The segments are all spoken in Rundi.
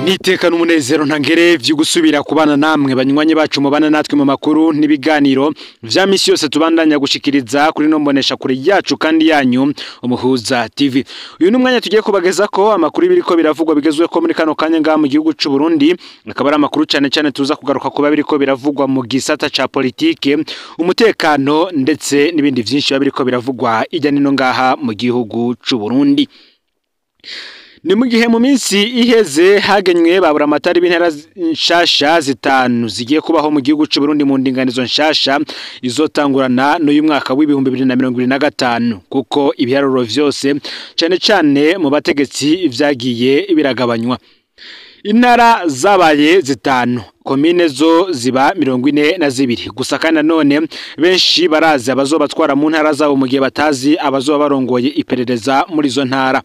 Niteka n'umunezero ntangere vyo gusubira kubana namwe banywanyi bacu mubana natwe mu makuru n'ibiganiro vya misi yose tubandanya gushikiriza kuri no mbonesha kure yacu kandi yanyu Umuhuza TV. Uyu ni umwanya tugiye kubageza ko amakuru biriko biravugwa bigezwe ko muri kano kanya ngaha mu gihugu c'u Burundi, akaba ari amakuru cyane cyane tuza kugaruka kuba biriko biravugwa mu gisata ca politike, umutekano ndetse n'ibindi vyinshi biriko biravugwa ijya nino ngaha mu gihugu c'u Burundi. Ni mu gihe mu minsi iheze hagenywe babura amatari b'intara nshasha zitanu zigiye kubaho mu gihugu c'u Burundi mu ndinganizo nshasha izotangurana n'uyu mwaka w'2025, kuko ibiharuro vyose cyane cyane mu bategetsi vyagiye biragabanywa. Intara zabaye zitanu, komine zo ziba 42 gusa, kandi none benshi barazi abazobatwara mu ntara zabo mu gihe batazi abazoba barongoye iperereza muri izo ntara.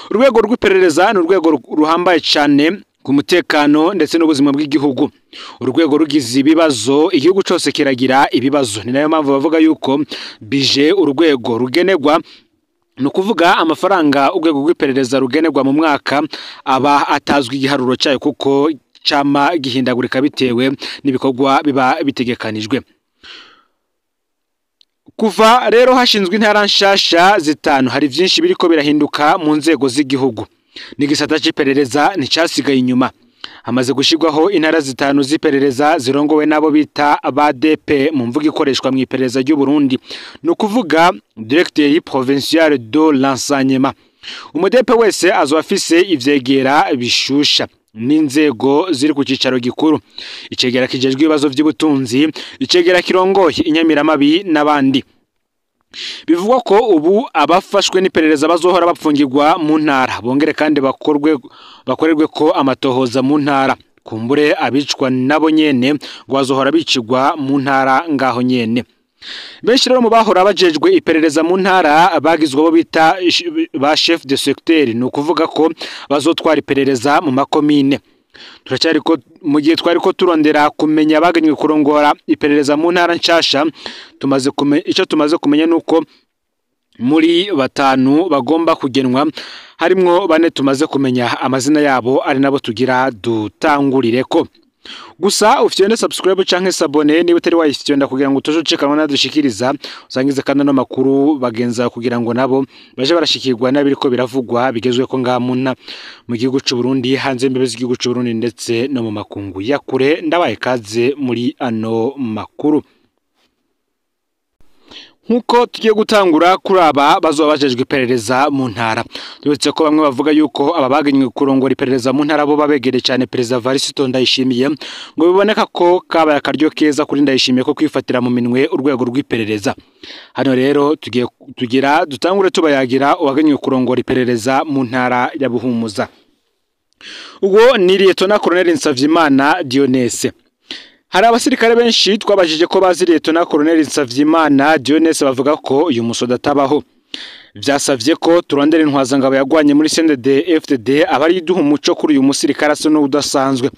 Urwego rw'iperereza ni urwego ruhambaye cyane ku mutekano ndetse n'ubuzima bw'igihugu. Urwego rugize ibibazo igihugu cyose kiragira ibibazo. Ni nayo mpamvu bavuga yuko bije urwego rugenerwa, ni ukuvuga amafaranga urwego rw'iperereza rugenerwa mu mwaka aba atazwi igiharuro cyayo, kuko cama gihindagurika bitewe n'ibikorwa biba bitegekanijwe. Kuva rero hashinzwe intara nshasha zitanu, hari vyinshi biriko birahinduka mu nzego z'igihugu. N'igisata c'iperereza nticasigaye inyuma. Hamaze gushirwaho intara zitanu z'iperereza zirongowe n'abo bita ba DP mu mvugo ikoreshwa mu iperereza ry'u Burundi, ni ukuvuga Directeur Provincial de l'Enseignement. Umudepe wese azoba afise ivyegera bishusha n'inzego ziri ku cicaro gikuru, icegera kijejwe ibibazo vy'ubutunzi, icegera kirongoye inyamiramabi n'abandi. Bivugwa ko ubu abafashwe n'iperereza bazohora bapfungirwa mu ntara, bongere kandi bakorerwe ko amatohoza mu ntara. Kumbure abicwa nabo nyene ngo bazohora bicirwa mu ntara ngaho nyene. Benshi rero mu bahora bajejwe iperereza mu ntara bagizwe abo bita ba chef de secteur, ni ukuvuga ko bazotwara iperereza mu makomine. Turacyari ko mu gihe twari ko turondera kumenya abaganywe kurongora iperereza mu ntara nshasha, tumaze kumenya icyo tumaze kumenya nuko muri batanu bagomba kugenwa harimwo bane tumaze kumenya amazina yabo, ari nabo tugira dutangurire ko. Gusa ufyonde subscribe canke s'abonner niba utari wayifyonda kugira ngo utoje nadushikiriza, usangize kandi no makuru bagenza kugira ngo nabo baje barashikirwa nabiriko biravugwa bigezwe ko ngaha mu gihugu c'u Burundi, hanze y'imbibe z'igihugu c'u Burundi ndetse no mu makungu ya kure. Ndabaye kaze muri ano makuru. Nkuko tugiye gutangura kuri aba bazoba bajejwe iperereza mu ntara, uretse ko bamwe bavuga yuko aba bagenywe kurongora iperereza mu ntara bo babegereye cyane Perezida Varisito Ndayishimiye, ngo biboneka ko kabaye akaryo keza kuri Ndayishimiye ko kwifatira mu minwe urwego rw'iperereza. Hano rero tugiye tugira dutangure tubayagira uwagenywe kurongora iperereza mu ntara ya Buhumuza. Ubwo ni Lieutenant Colonel Nsavyimana Dionese. Hari abasirikare benshi twabajije ko bazi Lieutenant Colonel Nsavyimana Dionese, bavuga ko uyu musoda atabaho. Vyasavye ko turondera intwazangabo yagwanye muri CNDD FDD abari duha umuco kuri uyu musirikare asa n'udasanzwe.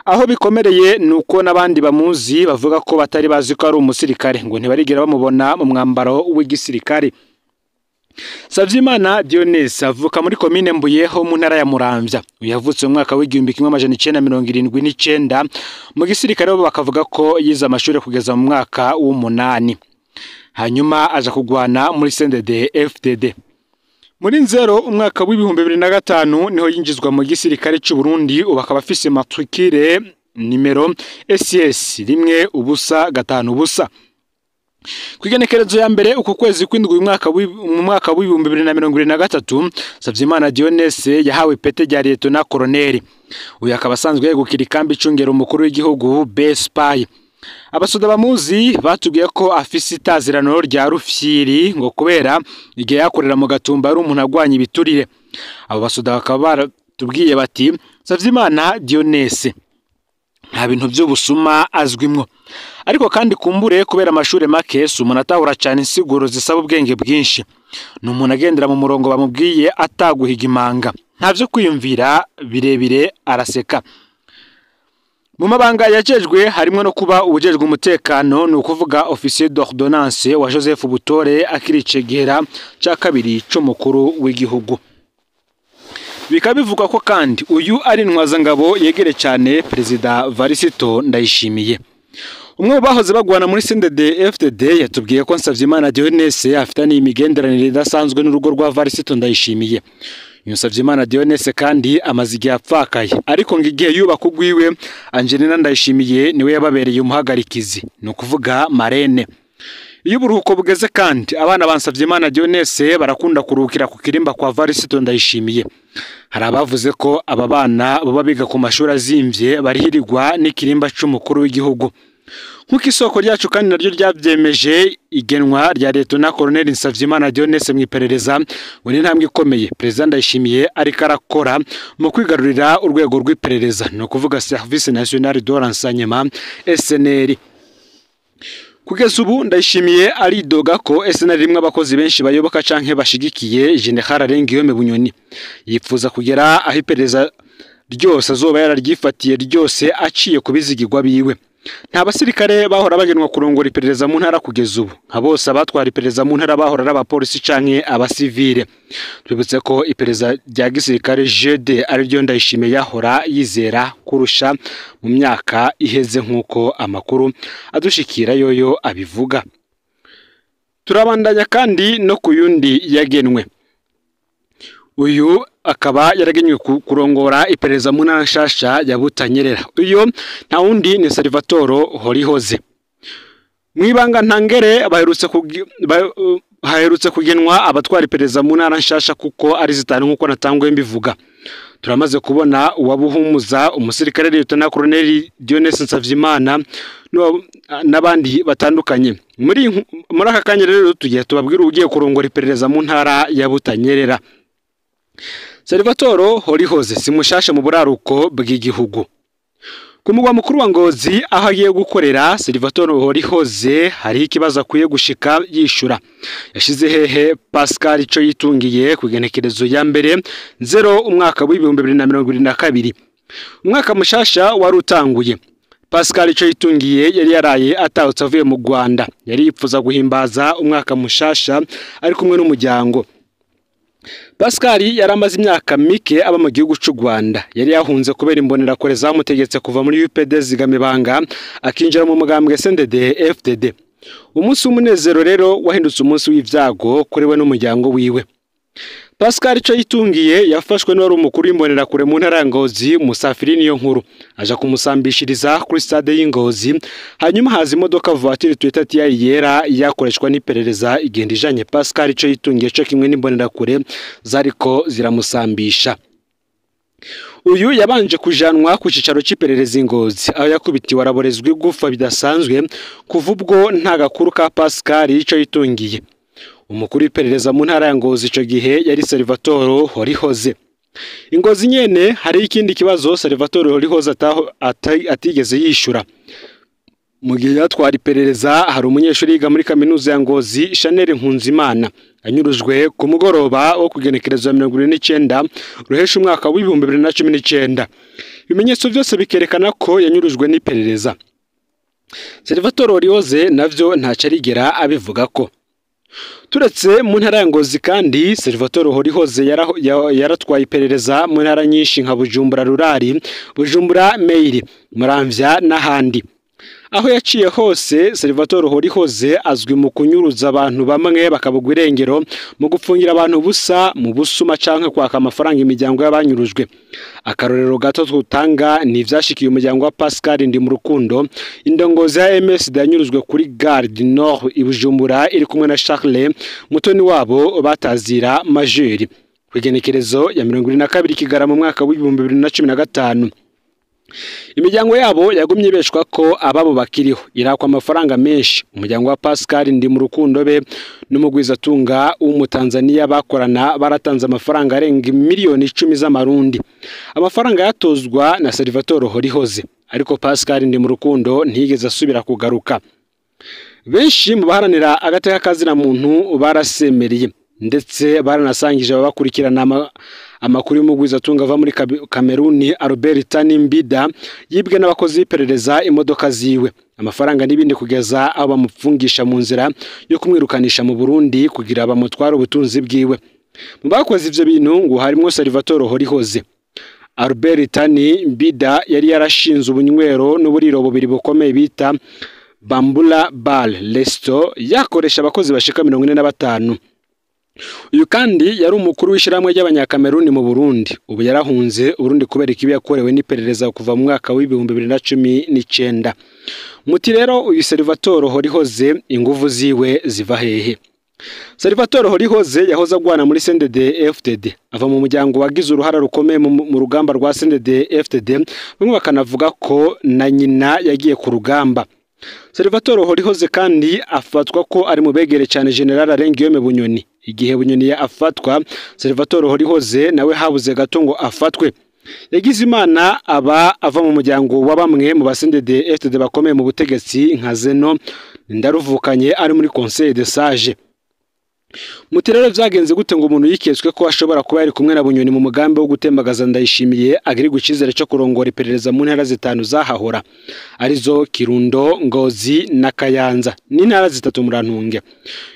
Aho bikomereye nuko n'abandi bamuzi bavuga ko batari bazi ko ari umusirikare, ngo ntibarigera bamubona mu mwambaro w'igisirikare. Savyimana Dionese avuka muri komine Mbuye ho mu ntara ya Muramvya. Yavutse mu mwaka w'1979 mu gisirikare, bo bakavuga ko yize amashuri kugeza mu mwaka w'umunani, hanyuma aja kugwana muri CNDD FDD. Muri nzero umwaka w'2005 niho yinjizwa mu gisirikare c'u Burundi, ubu akaba afise matricule nimero SS 1050. Kwigenekerezo ya mbere uku kwezi kw'indwi mu mwaka w'2023, Savyimana Dionese yahawe ipete rya Lieutenant Colonel. Uyu akaba asanzwe yegukira ikambi icungera umukuru w'igihugu BSPY. Abasoda bamuzi batubwiye ko afise itazirano rya Rufyiri, ngo kubera igihe yakorera mu Gatumba ari umuntu agwanya ibiturire. Abo basoda bakaba baratubwiye bati Savyimana Dionese nta bintu by'ubusuma azwimwo, ariko kandi kumbure kubera amashure make si umuntu atahura cyane insiguro zisaba ubwenge bwinshi. Ni umuntu agendera mu murongo bamubwiye ataguhiga imanga, nta vyo kwiyumvira birebire, araseka. Mu mabanga yajejwe harimo no kuba uwujejwe umutekano, ni ukuvuga officier d'ordonnance wa Joseph Butore akiri icegera ca kabiri c'umukuru w'igihugu. Bikaba bivugwa ko kandi uyu ari intwazangabo yegere cyane Perezida Varisito Ndayishimiye. Umwe mu bahoze bagwana muri CNDD FDD yatubwiye ko Nsavyimana Dionese afitaniye imigenderanire idasanzwe n'urugo rwa Varisito Ndayishimiye. Nsavyimana Dionese kandi amaze igihe apfakaye, ariko ngo igihe yubaka ugwiwe Angelina Ndayishimiye niwe yababereye umuhagarikizi, ni ukuvuga marene. Iyo uburuhuko bugeze kandi abana ba Nsavyimana Dionese barakunda kuruhukira ku kirimba kwa Varisito Ndayishimiye. Hari abavuze ko aba bana baba biga ku mashuri azimvye barihirirwa n'ikirimba c'umukuru w'igihugu. Nk'uko isoko ryacu kandi naryo ryabyemeje, igenwa rya Leta Colonel Nsavyimana Dionese mu iperereza ngo ni intambwe ikomeye Perezida Ndayishimiye ariko arakora mu kwigarurira urwego rw'iperereza, ni ukuvuga Service National de Renseignement SNR. Kugeza ubu Ndayishimiye aridoga ko SNR rimwe abakozi benshi bayoboka canke bashigikiye General Arengiyome Bunyoni. Yipfuza kugera aho iperereza ryose azoba yararyifatiye ryose aciye kubizigirwa biwe. Nta basirikare bahora bagenwa kurongora iperereza mu ntara kugeza ubu, nka bose abatwara iperereza mu ntara bahora ari abapolisi canke abasivile. Twibutse ko iperereza rya gisirikare GD ariryo Ndayishimiye yahora yizera kurusha mu myaka iheze, nk'uko amakuru adushikira yoyo abivuga. Turabandanya kandi no ku yundi yagenwe. Uyu akaba yaragenywe kurongora iperereza mu ntara nshasha ya Butanyerera. Uyu nta wundi ni Salvatore Horihoze. Mwibanga ntangere baherutse kugenwa abatwara iperereza mu ntara nshasha kuko ari zitanu nk'uko natangwe mbivuga. Turamaze kubona uwabuhumuza umusirikare Lieutenant Colonel Dionese Nsavyimana n'abandi batandukanye. Muri aka kanya rero tugiye tubabwira ugiye kurongora iperereza mu ntara ya Butanyerera. Salvatore Horihoze si mushasha mu buraruko bw'igihugu. Ku mugwa mukuru wa Ngozi aho agiye gukorera, Salvatore Horihoze hari ikibazo akwiye gushika yishura. Yashize hehe Pascal ico yitungiye ku igenekerezo ya mbere 0 umwaka w'2022. Umwaka mushasha wari utanguye. Pascal ico yitungiye yari yaraye atahutse avuye mu Rwanda. Yari yipfuza guhimbaza umwaka mushasha ari kumwe n'umuryango. Pascal yari amaze imyaka mike aba mu gihugu c'u Rwanda. Yari yahunze kubera imbonerakure zamutegetse kuva muri UPD zigamibanga akinjira mu mugambwe SNDD FDD. Umunsi w'umunezero rero wahindutse umunsi w'ivyago kuri we n'umuryango wiwe. Pascal ico yitungiye yafashwe n'uwari umukuru w'imbonerakure mu ntara ya Ngozi, Musafiri niyo nkuru, aja kumusambishiriza kuri stade y'Ingozi. Hanyuma haza imodoka voiture Toyota TI yera yakoreshwa n'iperereza igenda ijanye Pascal ico yitungiye co kimwe n'imbonerakure zariko ziramusambisha. Uyu yabanje kujanwa ku cicaro c'iperereza Ingozi aho yakubitiwe araborezwa igufa bidasanzwe. Kuva ubwo nta gakuru ka Pascal ico yitungiye. Umukuru w'iperereza mu ntara ya Ngozi ico gihe yari Salvatore Horihoze. Ingozi nyene hari ikindi kibazo Salvatore Horihoze atigeze yishura. Mu gihe yatwara iperereza hari umunyeshuri yiga muri kaminuza ya Ngozi Chanel Nkunzimana anyurujwe ku mugoroba wo kugenekereza 29 ruhesha umwaka w'2019. Ibimenyetso byose bikerekana ko yanyurujwe n'iperereza. Salvatore Horihoze navyo ntaco arigera abivuga ko. Turetse mu ntara ya Ngozi kandi Salvatore Horihoze yaratwaye iperereza mu ntara nyinshi nka Bujumbura Rurari, Bujumbura Meiri, Muramvya n'ahandi. Aho yaciye hose Salvatore Horihoze azwi mu kunyuruza abantu bamwe bakabugwa irengero, mu gupfungira abantu busa, mu busuma canke kwaka amafaranga imiryango y'abanyurujwe. Akarorero gato tutanga ni ivyashikiye umuryango wa Pascal ndi mu rukundo, indongozi ya MSD yanyurujwe kuri Gare du Nord i Bujumbura iri kumwe na Charles Mutoni wabo batazira Majeri ku igenekerezo ya 22 Kigarama mu mwaka w'2015. Imiryango yabo yagumye ibeshwa ko ababo bakiriho irakwa amafaranga menshi. Umuryango wa Pascal ndi mu rukundo be n'umugwizatunga w'umutanzania bakorana baratanze amafaranga arenga miliyoni 10 z'amarundi. Amafaranga yatozwa na Salvatore Horihoze, ariko Pascal ndi mu rukundo ntiyigeze asubira kugaruka. Benshi mu baharanira agateka kazina muntu barasemereye ndetse baranasangije abakurikirana amakuru y'umugwizatunga ava muri Kameruni Albert Tanimbida yibwe n'abakozi b'iperereza imodoka ziwe, amafaranga n'ibindi, kugeza aho bamupfungisha mu nzira yo kumwirukanisha mu Burundi kugira bamutware ubutunzi bwiwe. Mu bakoze ivyo bintu ngo harimwo Salvatore Horihoze. Albert Tani Mbida yari yarashinze ubunywero n'uburiro bubiri bukomeye bita Bambula Bar Resto, yakoresha abakozi bashika 45. Uyu kandi yari umukuru w'ishyirahamwe ry'Abanyakameruni mu Burundi. Ubu yarahunze Uburundi kubera ikibi yakorewe n'iperereza kuva mu mwaka w'2019. Muti rero uyu Salvatore Horihoze inguvu ziwe ziva hehe? Salvatore Horihoze yahoze agwana muri CNDD FDD, ava mu muryango wagize uruhara rukomeye mu rugamba rwa CNDD FDD, bamwe bakanavuga ko na nyina yagiye ku rugamba. Salvatore Horihoze kandi afatwa ko ari mu begere cyane General Alain-Guillaume Bunyoni. Igihe Bunyoni afatwa, Salvatore Horihoze nawe habuze gato ngo afatwe. Yagize Imana aba ava mu muryango wa bamwe mu ba CNDD FDD bakomeye mu butegetsi nka Zeno Ndaruvukanye ari muri Conseil des Sages. Muti rero vyagenze gute ngo umuntu yiketswe ko ashobora kuba yari kumwe na Bunyoni mu mugambi wo gutembagaza Ndayishimiye agirirwa icizere cyo kurongora iperereza mu ntara zitanu zahahora, arizo Kirundo, Ngozi na Kayanza, n'intara zitatu murantunge.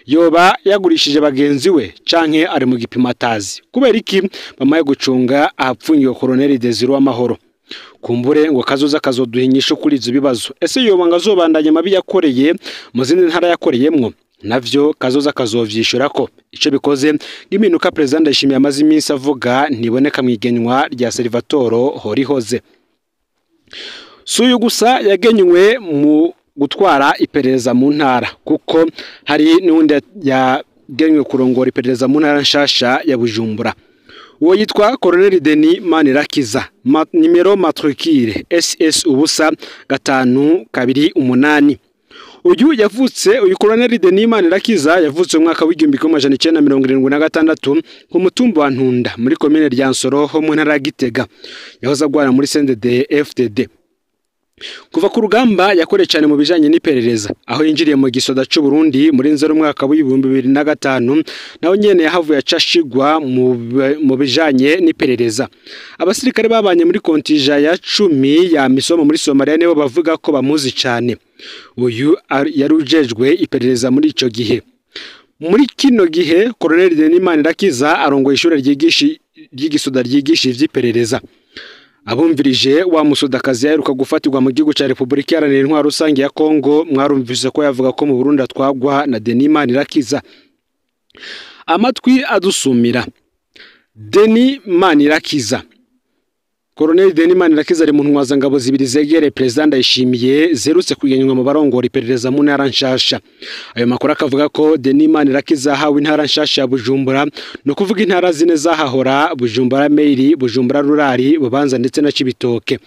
Yoba yagurishije bagenzi we canke ari mu gipimatazi? Kubera iki bamaye gucunga ahapfungiwe Colonel Desire Uwamahoro? Kumbure ngo kazoza kazoduhinyisha kuri ivyo bibazo. Ese yoba ngo azobandanya mabi yakoreye mu zindi ntara yakoreyemwo? Navyo kazoza kazovyishura ko ico bikoze ngiminuka President Ndayishimiye amaze iminsi avuga ntiboneka mwigenywa rya Salvatore Horihoze. Suyu gusa yagenywe mu gutwara iperereza mu ntara, kuko hari n'undi yagenywe kurongora iperereza mu ntara nshasha ya Bujumbura. Uwo yitwa Colonel Denis Manirakiza, nimero matricule SS 0 5 2 8. Uyu yavutse, uyu Colonel Denis Manirakiza yavutse mu mwaka w'1976 ku mutumba wa Ntunda muri commune Ryansoro ho mu ntara ya Gitega. Yahoze agwana muri CNDD FDD. Kuva ku rugamba yakoreye cyane mu bijanye n'iperereza, aho yinjiriye mu gisoda c'u Burundi muri nzero umwaka w'2005, naho nyene yahavuye acashigwa mu bijanye n'iperereza. Abasirikare babanye muri kontija ya 10 ya misomo muri Somalia nibo bavuga ko bamuzi cyane. Uyu yari ujejwe iperereza muri ico gihe. Muri kino gihe Colonel Denis Manirakiza arongoye ishure ry'igisoda ryigisha ivy'iperereza. Abumvirije wa musodakazi yaheruka gufatirwa mu gihugu ca Republika Iharanira Intwaro Rusange ya Kongo, mwarumvise ko yavuga ko mu Burundi atwagwa na Denis Manirakiza. Amatwi adusumira Denis Manirakiza. Colonel Denis Manirakiza ari mu ntwazangabo zibiri zegereye President Ndayishimiye zerutse kugenywa mu barongora iperereza mu ntara nshasha. Ayo makuru akavuga ko Denis Manirakiza ahawe intara nshasha ya Bujumbura, no kuvuga intara zine zahahora: Bujumbura Meiri, Bujumbura Rurari, Bubanza ndetse na Cibitoke.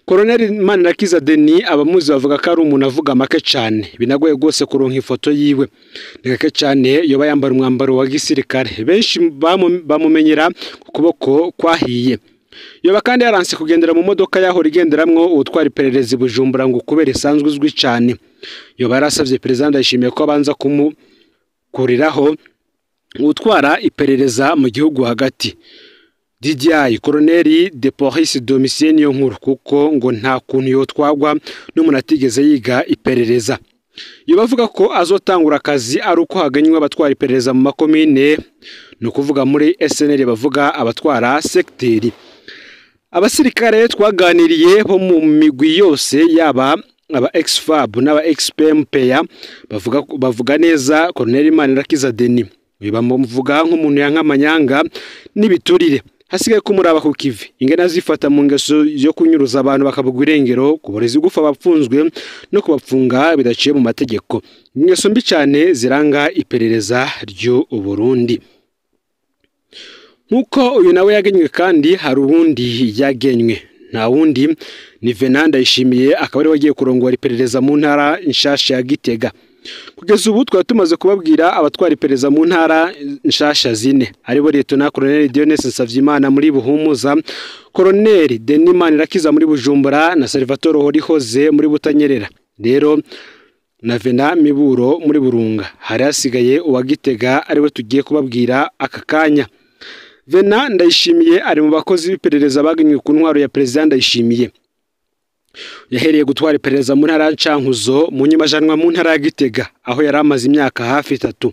Colonel Manirakiza Denis abamuzi bavuga ko ari umuntu avuga make cyane, binagoye rwose kuronka ifoto yiwe. Ni gake cyane yoba yambara umwambaro wa gisirikare, benshi bamumenyera ku kuboko kwahiye. Yoba kandi yaranse kugendera mu modoka yahora igenderamwo uwutwara iperereza i Bujumbura ngo kubera isanzwe uzwi cyane. Yoba yarasavye President Ndayishimiye ko abanza kumukuriraho uwutwara iperereza mu gihugu hagati, DDI Colonel de Police Domitien Niyonkuru, kuko ngo nta kuntu yotwagwa n'umuntu atigeze yiga iperereza. Yoba avuga ko azotangura akazi ari uko haganywe abatwara iperereza mu makomine, ni ukuvuga muri SNL bavuga abatwara secteur. Abasirikare twaganiriye bo mu migwi yose, yaba aba ex-FAB n'aba ex-PMPA, bavuga neza Colonel Manirakiza Denis. Bamuvuga nk'umuntu yankamanyanga n'ibiturire. Hasigaye kumuraba ku kivi ingene azifata mu ngeso yo kunyuruza abantu bakabugwa irengero, kuboreza igufa bapfunzwe no kubapfunga bidaciye mu mategeko. Ingeso mbi cyane ziranga iperereza ry'u Burundi. Nkuko uyu nawe yagenywe, kandi hari uwundi yagenywe, nta wundi ni Venant Ndayishimiye, akaba ari wagiye kurongora iperereza mu ntara nshasha ya Gitega. Kugeza ubu twari tumaze kubabwira abatwara iperereza mu ntara nshasha zine, aribo Lieutenant Colonel Dionys Nsavyimana muri Buhumuza, Colonel Denis Manirakiza muri Bujumbura na Salvatore Horihoze muri Butanyerera, rero na Venant Miburo muri Burunga. Hari hasigaye uwa Gitega ariwe tugiye kubabwira aka kanya. Venant Ndayishimiye ari mu bakozi b'iperereza bagenywe ku ntwaro ya President Ndayishimiye. Yahereye gutwara iperereza mu ntara ya Cankuzo, mu nyuma ajanwa mu ntara ya Gitega aho yari amaze imyaka hafi 3.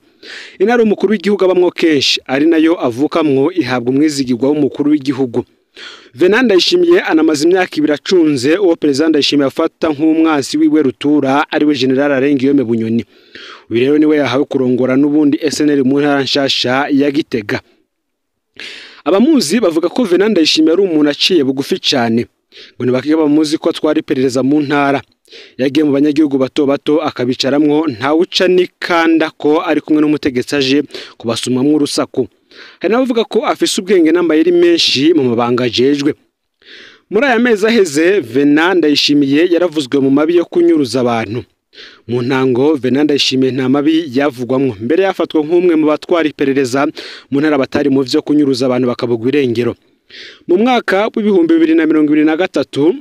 Intara umukuru w'igihugu abamwo kenshi ari nayo avukamwo ihabwa umwizigirwa w'umukuru w'igihugu. Venant Ndayishimiye anamaze imyaka 2 acunze uwo Perezida Ndayishimiye afata nk'umwansi wiwe rutura ariwe General Arengiyome Bunyoni. Uyu rero niwe yahawe kurongora n'ubundi SNL mu ntara nshasha ya Gitega. Abamuzi bavuga ko Venant Ndayishimiye ari umuntu aciye bugufi cyane. Ngo ntibakiga bamuzi ko atwara iperereza mu ntara. Yagiye mu banyagihugu bato bato akabicaramwo ntawuca n'ikanda ko ari kumwe n'umutegetsi aje kubasumamwo urusaku. Hari n'abavuga ko afise ubwenge n'amayeri menshi mu mabanga ajejwe. Muri aya mezi aheze Venant Ndayishimiye yaravuzwe mu mabi yo kunyuruza abantu. Mu ntango Venant Ndayishimiye nta mabi yavugwamwo, mbere yafatwa nk'umwe mu batwara iperereza mu ntara batari mu vyo kunyuruza abantu bakabugwa irengero. Mu mwaka w'2023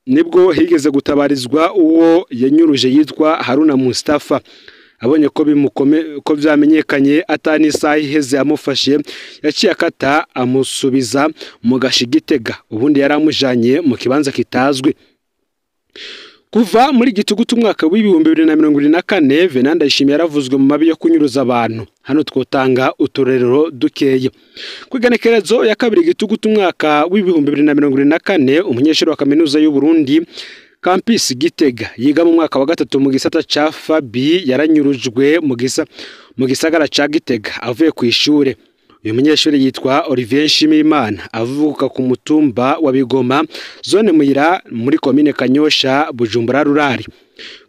nibwo higeze gutabarizwa uwo yanyuruje yitwa Haruna Mustafa. Abonye ko ko vyamenyekanye atani isaha iheze amufashe, yaciye akata amusubiza mu gashi Gitega, ubundi yaramujanye mu kibanza kitazwi. Kuva muri gitugutu umwaka w'2024 Venant Ndayishimiye yaravuzwe mu mabi yo kunyuruza abantu. Hano twotanga uturerero dukeye. Kwigenekerezo ya 2 gitugutu umwaka w'2024 umunyeshuri wa kaminuza y'u Burundi Campus Gitega yiga mu mwaka wa 3 mu gisata ca Fabi yaranyurujwe mu gisagara ca Gitega avuye ku ishure. Uyu munyeshuri yitwa Olivier Nshimirimana avuka ku mutumba wa Bigoma, zone Muyira, muri komine Kanyosha, Bujumbura rurari.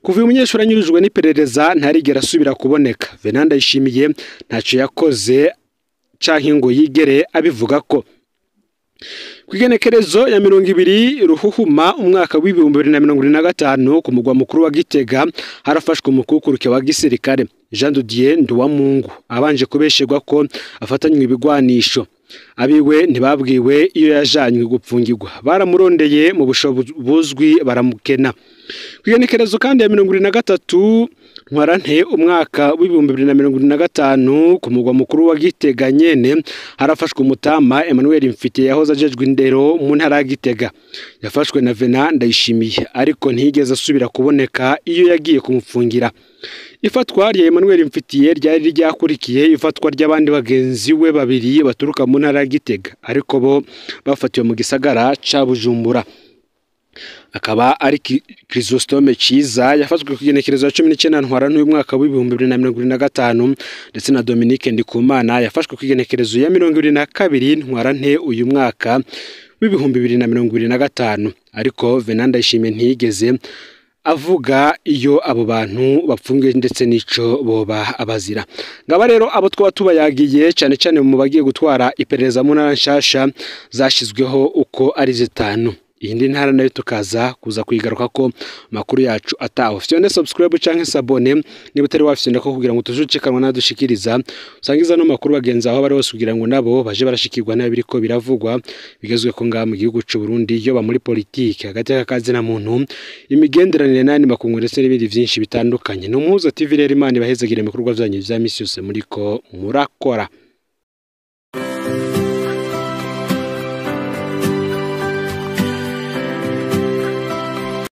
Kuva uyu munyeshuri anyurujwe n'iperereza ntarigera asubira kuboneka. Venant Ndayishimiye ntaco yakoze canke ngo yigere abivuga ko. Kwigenekerezo ya 20 Ruhuhuma umwaka w'2025 ku mugwa mukuru wa Gitega harafashwe umukukuruke wa gisirikare Jean Didier Nduwamungu abanje kubesherwa ko afatanywe ibigwanisho. Abiwe ntibabwiwe iyo yajanywe gupfungirwa, baramurondeye mu busho buzwi baramukena. Kwigenekerezo kandi ya 23 Ntwarante umwaka w'2025 ku mugwa mukuru wa Gitega nyene harafashwe umutama Emmanuel Mfite yahoze ajejwe indero mu ntara ya Gitega. Yafashwe na Venant Ndayishimiye ariko ntiyigeze asubira kuboneka iyo yagiye kumupfungira. Ifatwa rya Emmanuel Mfitiye ryari ryakurikiye ifatwa ry'abandi bagenzi we babiri baturuka mu ntara ya Gitega, ariko bo bafatiwe mu gisagara ca Bujumbura. Akaba ari Chrysostome Ciza yafatwe ku kigenekerezo ya 19 Ntwarante uyu mwaka w'2025 ndetse na Dominique Ndikumana yafashwe ku kigenekerezo ya 22 Ntwarante uyu mwaka w'2025, ariko Venant Ndayishimiye ntiyigeze avuga iyo abo bantu bapfungiye ndetse n'ico boba abazira. Ngaba rero abo twaba tubayagiye cyane cyane mu bagiye gutwara iperereza mu ntara nshasha zashizweho uko ari 5. Iyindi ntara nayo tukaza kuza kuyigaruka ko makuru yacu ataho. Fyonde subscribe canke s'abonner niba utari wafyonda ko kugira ngo tujucikanwa nadushikiriza, usangiza no makuru bagenzi aho bari bose kugira ngo nabo baje barashikirwa nayo biriko biravugwa bigezwe ko ngaha mu gihugu c'u Burundi, yo ba muri politike hagati y'akazi na muntu, imigenderanire nani makungu ndetse n'ibindi vyinshi bitandukanye. N'Umuhuza TV rero, Imana ibahezagire mu bikorwa vyanyu vya misi yose muriko murakora.